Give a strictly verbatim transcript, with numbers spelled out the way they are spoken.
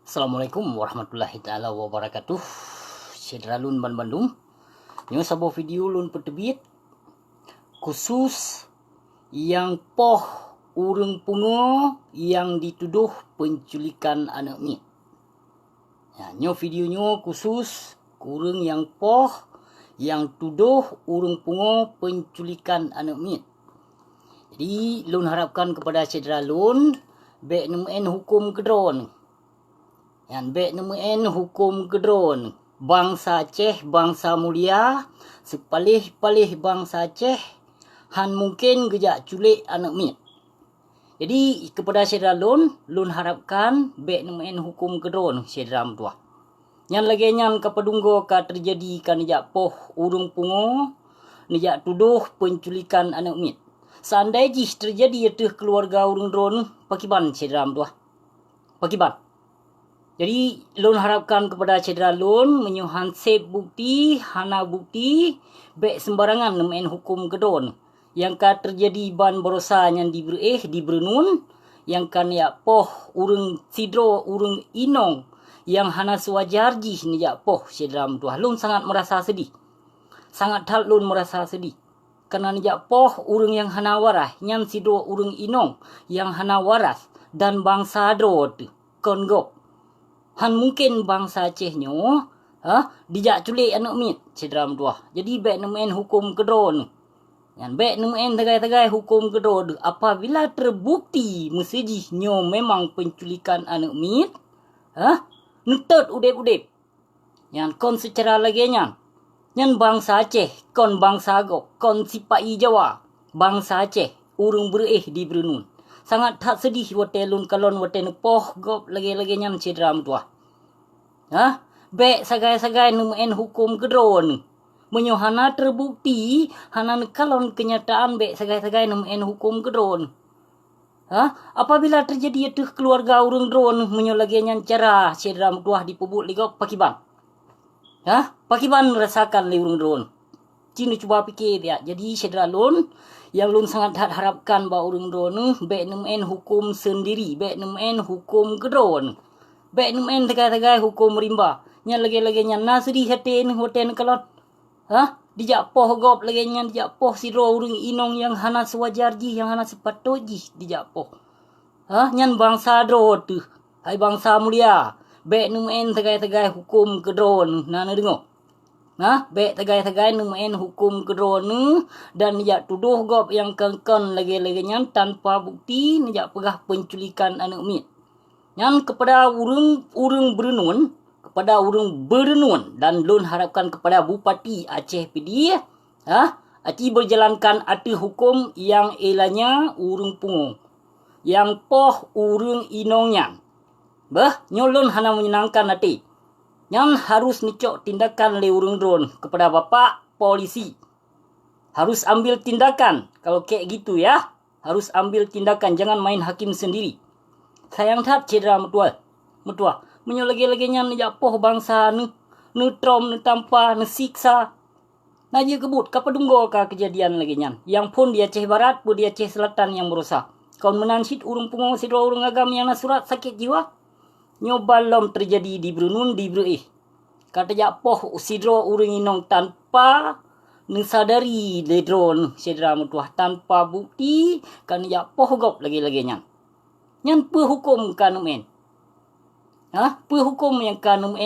Assalamualaikum warahmatullahi taala wabarakatuh. Syedara lôn banbandum. Nyoe saboh video lôn peuteubiet khusus nyang poh ureuëng pungo nyang ditudoh peunculikan aneuëk miet. Ya, nyoe video nyoe khusus keu ureuëng nyang poh nyang tudoh ureuëng pungo peunculikan aneuëk miet. Jadi lôn harapkan keupada syedara lôn bék neumeu'en huköm keudroe. Nyan bék neumeu'en huköm keudroe. Bansa Aceh bansa mulia, seupaléh-paléh bansa Aceh han mungken geujak culék aneuëk miet. Jadi keupada syedara lôn, lôn harapkan bék neumeu'en huköm keudroe syedara meutuwah. Nyan lagée nyan ka padum goe ka teujadi ka neujak poh ureuëng pungo, neujak tudoh peunculikan aneuëk miet. Seandai jih teujadi ateueh keuluwarga ureuëng droe, pakiban syedara meutuwah? Pakiban? Jadi lôn harapkan keupada syedara lôn, meunyoe han sép bukti, hana bukti, bék seumbarangan neumeu'en huköm keudroe. Nyang ka teujadi ban barosa nyan di Breueh, di Beureunuen, nyang ka neujak poh ureuëng sidroe ureuëng inong nyang hana seuwajar jih neujak poh syedara meutuwah. Lôn sangat meurasa seudeh. Sangat that lôn meurasa seudeh. Kareuna neujak poh ureuëng nyang hana waras, nyan sidroe ureuëng inong nyang hana waras dan bansa droe teuh kon gob. Han mungken bansa Aceh nyoe, ha, dijak culék aneuëk miet syedara meutuwah. Jadi bék neumeu'en huköm keudroe. Nyan bék neumeu'en sagai-sagai huköm keudroe deuh apabila teubukti meuseujih nyoe memang peunculikan aneuëk miet, ha, neutot udeb-udeb. Nyan kon seucara lagée nyan. Nyan bansa Aceh, kon bansa gob, kon sipa-i Jawa. Bansa Aceh, ureuëng Breueh di Beureunuen. Sangat that seudeh watée lôn kalon watée neupoh gob lagée-lagée nyan syedara meutuwah. Hah? Bék sagai-sagai neumeu'en huköm keudroe. Meunyoe hana teubukti, hana neukalon keunyataan bék sagai-sagai neumeu'en huköm keudroe. Hah? Apabila teujadi ateueh keuluwarga ureuëng droe meunyoe lagée nyan cara syedara meutuwah dipeubuet lé gob pakiban? Hah? Pakiban neurasakan lé ureuëng droe? Ci neucuba pike biak. Jadi syedara lôn, nyang lôn sangat that harapkan bak ureuëng droe, bék neumeu'en huköm seundiri, bék neumeu'en huköm keudroe. Bék neumeu'en sagai-sagai huköm rimba. Nyan lagée-lagée nyan na seudeh até neuh watée neukalon. Hah? Dijak poh gob lagée nyan, dijak poh sidroe ureuëng inong nyang hana seuwajar jih, nyang hana seupatot jih dijak poh. Hah? Nyan bansa droe teuh, hai bansa mulia, bék neumeu'en sagai-sagai huköm keudroe na neudeungoe. Nah, bék sagai-sagai neumeu'en huköm keudroe dan neujak tudoh gob nyang kon-kon lagée-lagée nyan tanpa bukti, neujak peugah peunculikan aneuëk miet. Nyan keupada ureuëng, ureuëng Beureunuen, keupada ureuëng Beureunuen dan lôn harapkan keupada Bupati Aceh Pidie, ha, aci beujalankan ateueh huköm nyang ilanya ureuëng pungo, nyang poh ureuëng inong nyan. Beuh, nyoe lôn hana meunyeunangkan até. Nyan harus neucok tindakan lé ureuëng droe keupada bapak polisi. Harus ambil tindakan kalau kayak gitu ya. Harus ambil tindakan, jangan main hakim sendiri. Sayang that syedara meutuwah. Meutuwah, meunyoe lagée-lagée nyan neujak poh bansa neuh, neutrom, neutampa, neusiksa. Na jeuet keubuet ka padum goe ka keujadian lagée nyan. Nyang phon di Aceh Barat, peue di Aceh Selatan nyang barosa. Kon meunan cit ureuëng pungo sidroe ureuëng agam nyang na surat sakét jiwa. Nyoe ban lom teujadi di Beureunuen, di Breueh. Ka teujak poh sidroe ureuëng inong tanpa neusadari lé droe syedara meutuwah, tanpa bukti ka neujak poh gob lagée-lagée nyan. Nyan peue huköm ka neumeu'en? Hah? Peue huköm nyang ka neumeu'en?